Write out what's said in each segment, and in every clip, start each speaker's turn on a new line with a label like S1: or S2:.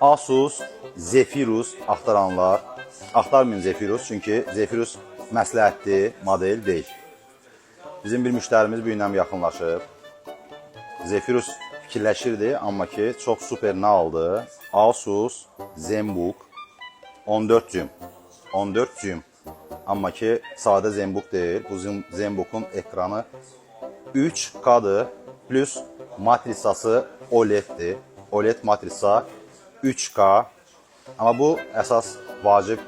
S1: Asus Zephyrus axtaranlar, axtarmayın Zephyrus, çünki Zephyrus məsləhətli model deyil. Bizim bir müştərimiz bu gündən yaxınlaşıb. Zephyrus fikirləşirdi, amma ki çox super nə aldı? Asus ZenBook 14 düyüm. 14 düyüm. Amma ki sadə ZenBook deyil. Bu ZenBook'un ekranı 3K-dır, plus matrisası OLED-dir. OLED matrisa 3K. Amma bu əsas vacib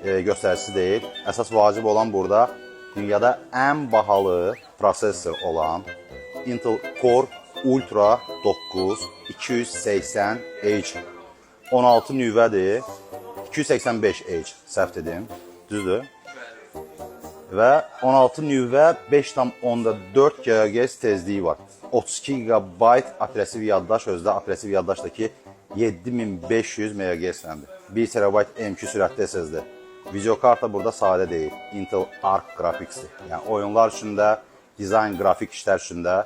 S1: göstəricisi deyil. Əsas vacib olan burada dünyada ən bahalı prosesor olan Intel Core Ultra 9 280H 16 nüvədir. 285H, səhv dedim. Düzdür? Və 16 nüvə, 5,4 GHz tezliyi var. 32 GB operativ yaddaş, özdə operativ yaddaşdakı 7500 MHz-ləndir. 1 TB M2 sürətli SSD. Videokarta burada sadə deyil. Intel Arc Graphics-dir. Yəni oyunlar üçün də, dizayn qrafik işlər üçün də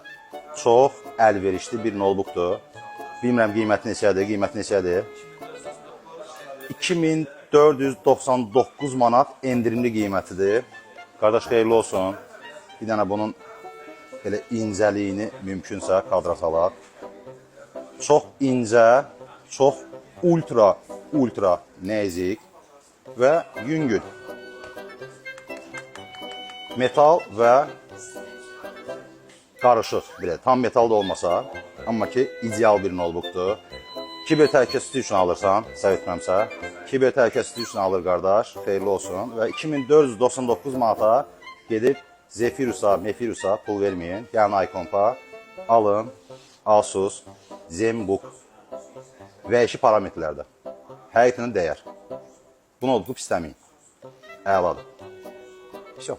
S1: çox əlverişli bir notebookdur. Bilmirəm qiyməti neçədir, qiyməti neçədir? 2499 manat endirimli qiymətidir. Qardaş, xeyirli olsun. Bir dənə bunun belə incəliyini mümkünsə kadra salaq. Çox incə, çox ultra ultra nəzik və yüngül. Metal və qarışıq belə. Tam metal da olmasa, amma ki ideal bir notebookdur. Kiber təhlükəsizlik üçün alırsan, səhv etmirəmsə. Kiber təhlükəsizlik üçün alır qardaş, xeyirli olsun və 2499 manata gedib Zephyrusa, Mefirusa pul verməyin. Gəlin iComp-a, alın Asus ZenBook. Vəhşi parametrlərdə. Həqiqətən dəyər. Bu notebook istəməyin. Əladır. Всё.